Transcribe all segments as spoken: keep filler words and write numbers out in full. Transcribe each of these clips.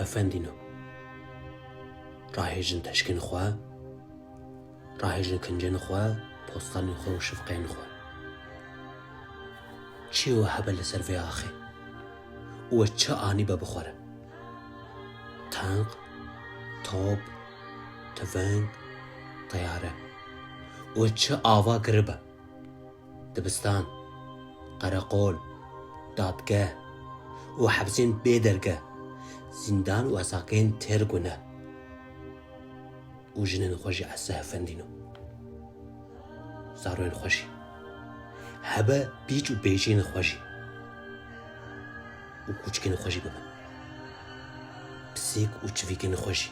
Efendîno, rahêjin teşkên xwe, rahêjin kincên xwe, postanên xwe û şifqeyên xwe. Çi we hebe li ser vê axê û we çi anîbe bi xwe re? Tenq, top, tiveng, teyare û we çi ava kiribe? Dibistan, qereqol, dadgeh û hepsên bê dergeh, zîndan û esaqeyên têr gune û jinên xwe jî ese efendîno. Zaroyên xwe jî. Hebe pîç û bêjiyên xwe jî û kûçikên xwe jî bibin. Pisîk û çivîkên xwe jî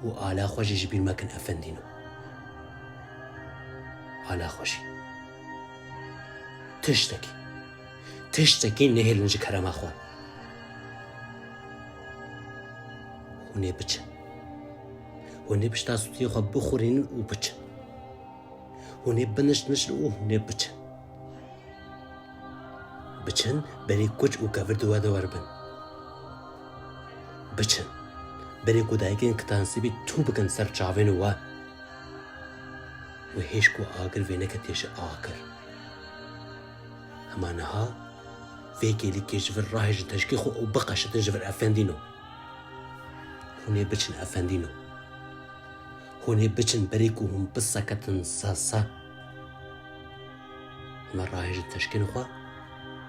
û ala xwe jî ji bîr mekin efendîno. Ala xwe jî. Tiştekî, tiştekî nehêlin ji kerema xwe. Hûn ê biçin. Hûn ê pişta stûyê xwe bixurînin û biçin. Hûn ê binişt nişt û hûn ê biçin. Biçin, berî kuç û kevir di we de werbin. Biçin, berî ku dayikên kitansîbî tû bikin ser çavên we û hêj ku agir vê neketiye ji agir. Hema niha vê kêlîkê ji vir rahêjin teşkê xwe û biqeşitin ji vir efendîno. Hûn ê biçin efendîno. Hûn ê biçin berî ku hûn biseketin se se. Hema rahêjin teşkên xwe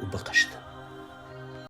û biqeşitin.